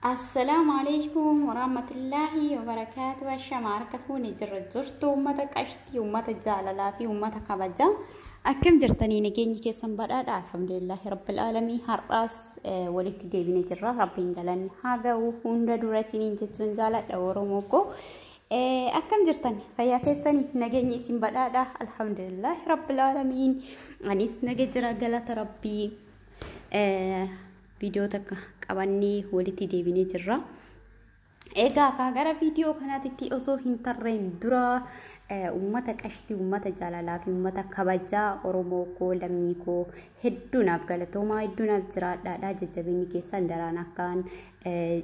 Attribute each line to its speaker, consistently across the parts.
Speaker 1: Assalaamu alaikum warahmatullaahi wabarakaatu. Ashama harka fuune jirra jirtu uummata qashtii, uummata jaalalaa fi uummata kabajaa. Akkam jirtanii? Nageenyi keessan badhaadha. Alhamdulillaahi rabbil aalamiin. Har'aas walitti deebinee jirra. Rabbiin galanni haa ga'u. Hunda duratiniin jechuun jaaladha, Oromoo koo. Akkam jirtan? Fayyaa keessanii? Nageenyi isin badhaadha. Alhamdulillaahi rabbil aalamiin. Anis naga jira, galata Rabbii. Viidiyoo takka qabannee walitti deebinee jirra. Egaa kaa gara viidiyoo kanaatitti osoo hin tarreen dura, uummata qashtii, uummata jaalalaa fi uummata kabajaa, Oromoo koo, lammii koo, hedduu naaf galatoomaa, hedduu naaf jiraadhaadha. Jajjabinni keessan daraan akkaan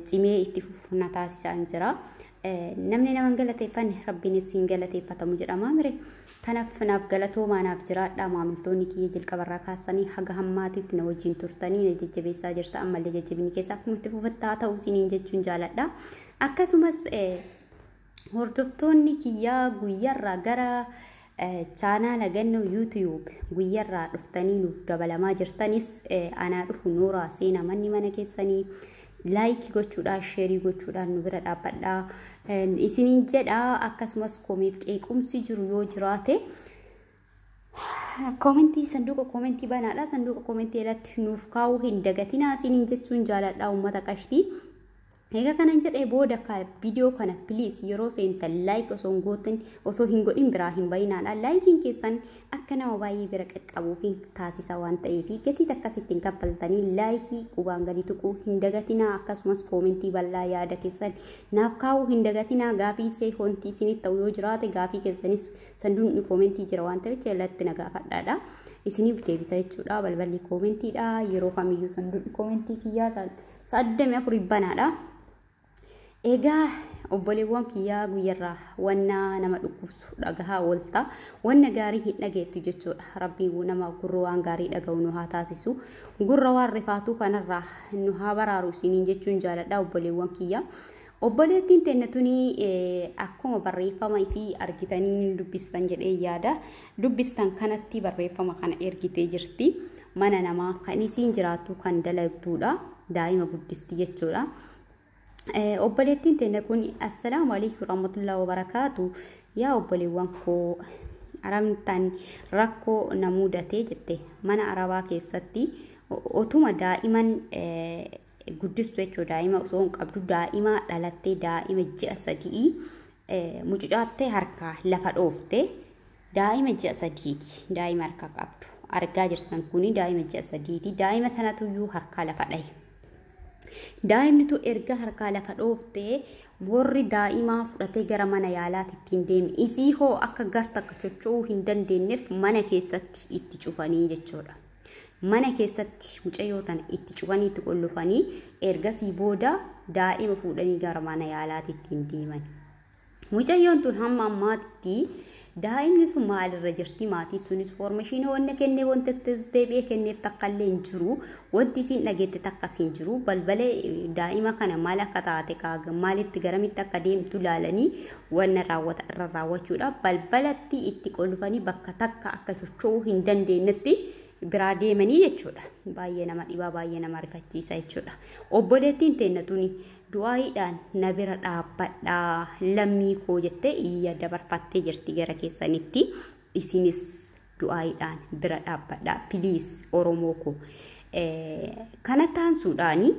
Speaker 1: cimee itti fufu na taasisaa jira. Namni nama hin galateeffanne Rabbiinis hin galateeffatamu jedhama mire. Kanaaf naaf galatoomaa, naaf jiraadha. Maamiltoonni kiyya jalqabarraa kaasanii haga hammaatitti na wajjin turtanii na jajjabeessaa jirta. Ammallee jajjabinni keessa akkuma itti fufattaa ta'uu isiniin jechuun jaaladha. Akkasumas hordoftoonni kiyyaa guyyaarraa gara chaanaala Gannoo YouTube guyyaarraa dhuftanii nuuf dabalamaa jirtanis, anaa dhufu, nooraa seenaa manni mana keessanii. Like gochuudhaan, share gochuudhaan nu bira dhaabbadhaa isiniin jedha. Akkasumas komiif qeequmsi jiru yoo jiraate, comment, sanduuqa comment banaadha, sanduuqa comment irratti nuuf kaa'uu hin dagatinaa isiniin jechuun jaaladha, uummata qashtii. Egaa kanan jedhee booda, viidiyoo kana please yeroo seentan like osoo hin gootin, osoo hin godhin biraa hin bayinaadha. Likeiin keessan akka nama baay'ee bira qaqqabuuf taasisa waan ta'eef, gatii akkasitti hin kaffaltanii like qubaan gadi tuquu hin dagatinaa. Akkasumas comment bal'aa yaada keessan naaf kaa'uu hin dagatinaa. Gaafii see honti isinitti ta'u yoo jiraate, gaafii keessanis sanduuqni comment jira waan ta'eef jalatti na gaafadhaadha. Isiniif deebisa jechuudha. Balballi commentiidha. Yeroo kamiyyuu sanduuqni comment kiyyaa sa'a 24 banaadha. Egaa obboleewwan kiyyaa, guyyarraa wanna nama dhukkubsu dhagahaa oolta. Wanna gaarii hin dhageettu jechuudha. Rabbiin nama gurra waan gaarii dhaga'u nu haa taasisu. Gurra waan rifaatuu kanarraa nu haa baraaru isiniin jechuun jaaladha, obboleewwan kiyyaa. Obboleettiin teenya tuni akkuma barreeffama isii argitanii dubbistan jedhee yaada. Dubbistan kanatti barreeffama kana ergitee jirti. Mana namaa kan isiin jiraattu kan dalagduudha. Daa'ima guddisti jechuudha. Obboleettiin teenya kun, "Assalaamu alaikum warahmatullahi wabarakaatu, yaa obboleewwan koo, aramtaan rakkoo na mudatee," jette. Mana arabaa keessatti otuma daa'iman guddistu jechuudha, daa'ima osoo hin qabdu, daa'ima dhalattee, daa'ima ji'a 3 mucucaattee harkaa lafa dhoofte. Daa'ima ji'a 3ti daa'ima harkaa qabdu argaa jirtan kuni daa'ima ji'a 3ti. Daa'ima tanatuyyuu harkaa lafa dhahe. Daa'imnitu erga harkaa lafa dhooftee, warri daa'imaa fudhatee gara mana yaalaatti ittiin deeme. Isii hoo akka garta akka socho'uu hin dandeenyeef mana keessatti itti cufanii jechuudha. Mana keessatti mucayyoo tana itti cufanii, itti qollofanii, ergasii booda daa'ima fuudhanii gara mana yaalaatti ittiin deeman. Mucayyoon tun hamma ammaatti daa'imni sun maalirra jirti, maatii sunis information wanna kennee, wanta deebi'ee kenneef takka illee hin jiru. Wanti isiin dhageette takkas hin jiru. Balbala daa'ima kana maal akka taate, maalitti garamitti akka deemtu ilaalanii wanna raawwata irra raawwachuudha. Balbalatti itti qollofanii bakka takka akka socho'uu hin dandeenyetti biraa deemanii jechuudha. Baay'ee nama dhibaa, baay'ee nama rifachiisa jechuudha. Obboleettiin teenya tuni du'aayiidhaan na bira dhaabbadhaa, lammii koo, jettee iyya dabarfattee jirti gara keessanitti. Isinis du'aayiidhaan bira dhaabbadhaa please, Oromoo koo. Kana taansuudhaani,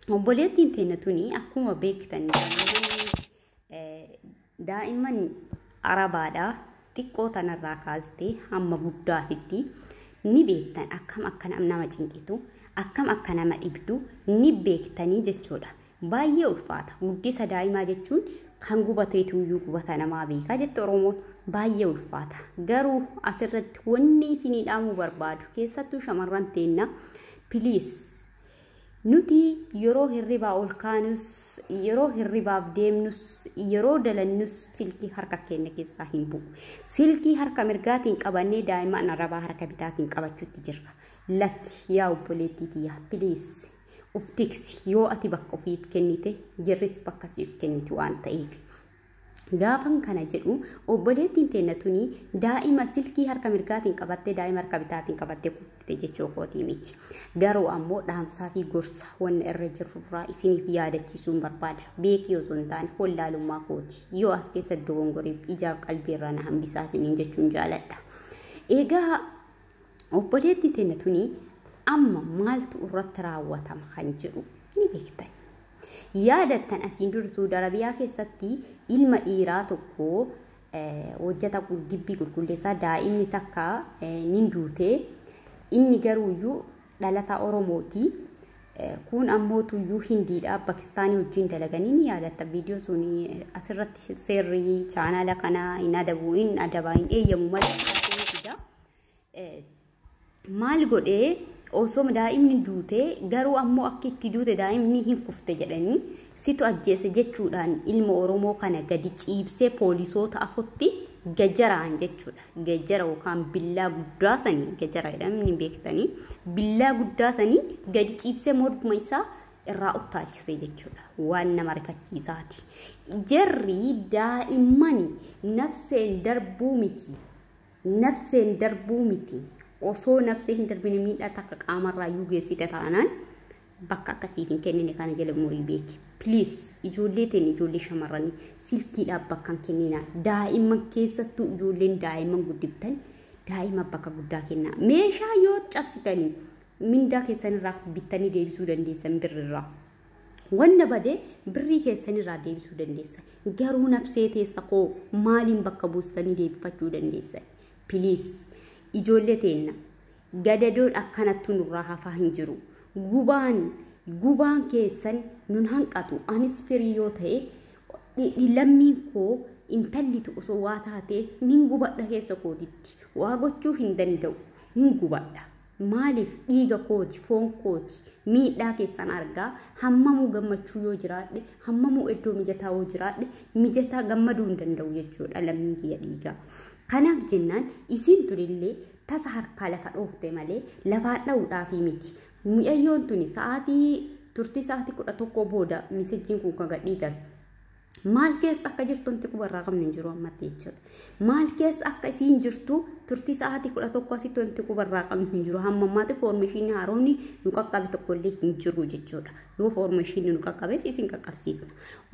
Speaker 1: obboleettiin teenya tuni akkuma beektan daa'imman arabaadhaa xiqqoo tanarraa kaastee hamma guddaatitti ni beektan, akkam akka nama cinqitu, akkam akka nama dhibdu ni beektanii jechuudha. Baay'ee ulfaata. Guddisa daa'imaa jechuun kan gubateetu iyyuu gubata namaa beekaa jette Oromoon, baay'ee ulfaata. Garuu asirratti wanni isinii dhaamuu barbaadu, keessattuu shamarran teenna, please, nuti yeroo hirribaa ol kaanus, yeroo hirribaaf deemnus, yeroo dalannus silkii harka keenya keessaa hin bu'u. Silkii harka mirgaatiin qabannee daa'imman arabaa harka bitaatiin qabachuutti jirra. Lakki yaa obboleettii tiyya, please uf tiksi. Yoo ati bakka ofiif kennite, jirris bakka siif kenniti waan ta'eef. Gaafan kana jedhu obboleettiin teenna tuni daa'ima silkii harka mirgaatiin qabattee daa'ima harka bitaatiin qabattee kufte jechuu kootii miti. Garuu ammoo dhaamsaa fi gorsa wanna irra jirurraa isiniif yaadachiisuun barbaada. Beekii osoo hin taane wallaalummaa kooti. Yoo as keessa dogongoriif ijaaf qalbii irraa na hambisaa isiniin jechuun jaaladha. Egaa obboleettiin teenna tuni amma maaltu irratti raawwatama kan jedhu ni beektan. Yaadattan asiin dura Suudi Arabiyaa keessatti ilma dhiiraa tokko hojjeta gibbii qulqulleessaa daa'imni takka ni duute, inni garuuyyuu dhalataa Oromooti. Kun ammoo tuyyuu Hindiidha, Pakistaanii wajjin dalaganii ni yaadatta. Viidiyoo sun asirratti seerri chaanaala kanaa hin adabu, hin adabaa, hin eeyyamu malee. Maal godhee osoo daa'imni duute, garuu ammoo akka itti duute daa'imni hin kufte jedhanii situ ajjeese jechuudhaan ilma Oromoo kana gadi ciibsee poolisoota afutti gajaraan jechuudha. Gajara yookaan billaa guddaa sanii gajara jedhamni beektanii, billaa guddaa sanii gadi ciibsee morma isaa irraa uttaalchise jechuudha. Waan nama rifachiisaati. Jarri daa'imman nafseen darbuu miti. Nafseen darbuu miti. Osoo nafsee hin darbine miidhaa takka qaamarraa iyyuu geessite taanaan bakka akkasiif hin kennine kana jala murii beeki. Please, ijoollee ta'in, ijoollee shamarranii silkiidhaaf bakka hin kenninaa. Daa'imman keessattuu ijoolleen daa'imman guddiftan daa'ima bakka guddaa kennaa. Meeshaa yoo cabsitanii mindaa keessanirraa bittanii deebisuu dandeessan birrirraa. Wanna badee birrii keessanirraa deebisuu dandeessan. Garuu nafsee teessa koo maaliin bakka buustanii deebifachuu dandeessan? Please, ijoollee teenna, gadadoon akkanattu nurraa hafaa hin jiru. Gubaan keessan nun hanqatu. Anis firii yoo ta'e, lammiin koo intallitu osoo waa taatee nin gubadha keessa kootitti. Waa gochuu hin danda'u. Nin gubadha. Maaliif dhiiga kooti, foon kooti, miidhaa keessan argaa hammamuu gammachuu yoo jiraadhe, hammamuu iddoo mijataa yoo jiraadhe, mijataa gammaduu hin danda'u jechuudha lammiin kiyya dhiigaa. Kanaaf jennaan isiin tunillee tasa harkaa lafa dhoofte malee lafaan dha'uudhaafi miti. Mucayyoon tuni sa'aatii turtii sa'aatii 11 booda misejjiin kun kan gadhiifame. Maal keessa akka jirtu wanti quba irraa qabnu hin jiru ammatti jechuudha. Maal keessa akka isiin jirtu turtii sa'aatii 11 asitti wanti quba irraa qabnu hin jiru. Hamma ammaatti foormeeshinii haaromni nu qaqqabe tokkollee hin jiru jechuudha. Yoo foormeeshinii nu qaqqabeef isin qaqqabsiisna.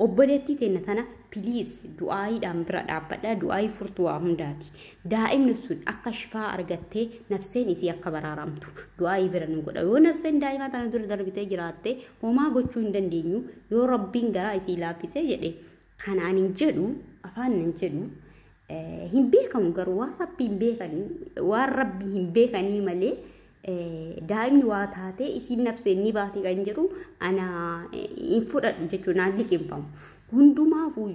Speaker 1: Obboleettii teenna tana please du'aayiidhaan bira dhaabbadha. Du'aayii furtuu waa hundaati. Daa'imni sun akka shifaa argattee nafseen isii akka baraaramtu du'aayii bira nu godha. Yoo nafseen daa'ima tana dura darbitee jiraatte homaa gochuu hin dandeenyu. Yoo Rabbiin garaa isii laaffisee jedhe kanaan hin jedhu, afaan hin jedhu, hin beekamu, garuu waan Rabbii hin beekanii, waan Rabbii hin beekanii malee daa'imni waa taatee isiin nafseen ni baate kan jedhu ana hin fudhadhu jechuun naan liqinfamu. Hundumaafuu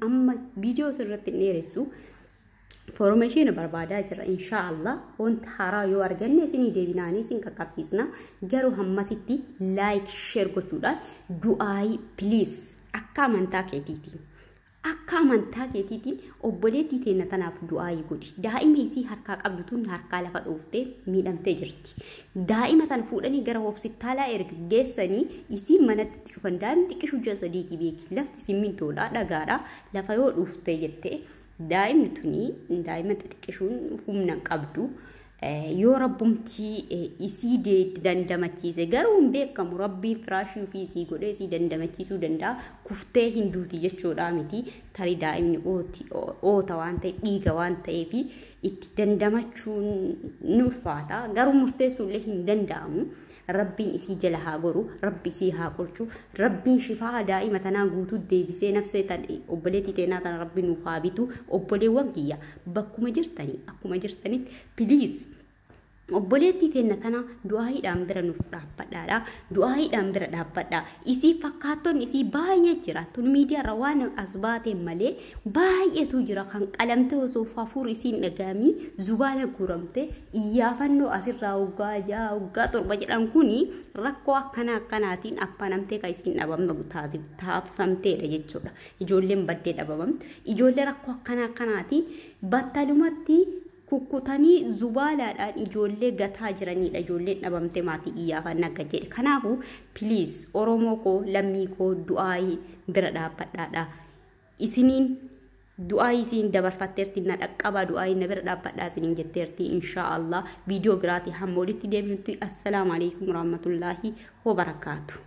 Speaker 1: amma viidiyoo asirratti hin dheeressu. Foormeeshinii barbaadaa jira, inshaallah wanta haaraa yoo arganne isinii deebinaanii isin qaqqabsiisna. Garuu hammasitti like, share gochuudhaan du'aayii please akka amantaa keetiitiin. Akka amantaa keetiitiin obboleettii teenna tanaaf du'aayii godhi. Daa'ima isii harkaa qabdu tun harkaa lafa dhooftee miidhamtee jirti. Daa'ima tana fuudhanii gara hospitaalaa erga geessanii isiin manatti cufan, daa'imni xiqqishu ji'a 3ti beeki. Lafti simmintoodha, dhagaadha. Lafa yoo dhuftee jettee daa'imni tuni daa'ima xixiqqishuun humna qabdu. Yoo rabbumtii isii dandamachiise, garuu hin beekamu, Rabbiin firaashii ofii isii godhee isii dandamachiisuu danda'a. Kuftee hin duuti jechuudha miti. Tarii daa'imni oota waan ta'e, dhiiga waan ta'eef itti dandamachuun ni ulfaata. Garuu murteessuullee hin danda'amu. Rabbiin isii jala haa goru, Rabbi isii haa qolchu, Rabbiin shifaa daa'ima tanaa guutuu deebisee nafsee obboleettii teenaa tana Rabbi nuuf haa bitu. Obboleewwan kiyya, bakkuma jirtanii akkuma jirtanitti please obboleettii teenna tana du'aayiidhaan bira nuuf dhaabbadhaadha. Du'aayiidhaan bira dhaabbadha. Isii fakkaattonni isii baay'ee jira. Tun miidiyaarra waan as baateen malee baay'eetu jira kan qalamte osoo hafuur isiin dhaga'amii zubaala guuramte. Iyyaafannoo asirraa waggaa 6, waggaa 7 jedhan kuni rakkoo akkana akkanaatiin affanamtee kan isiin dhabamtu taasifamteedha jechuudha. Ijoolleen baddee dhabamamtu. Ijoollee rakkoo akkana akkanaatiin battalumatti kukkutanii zubaalaadhaan ijoollee gataa jiranidha. Ijoolleen dhabamte maatii iyyaafannaa akka jedhe. Kanaafuu please, Oromoo koo, lammii koo, du'aayii bira dhaabbadhaadha. Isiniin Du'aa isiin dabarfatteerti, na dhaqqabaa, du'aa na bira dhaabbadhaa isiniin jetteerti. Inshaallah viidiyoo biraati hamma walitti deebinutti, assalaamu alaikum warahmatullaahi wabarakaatu.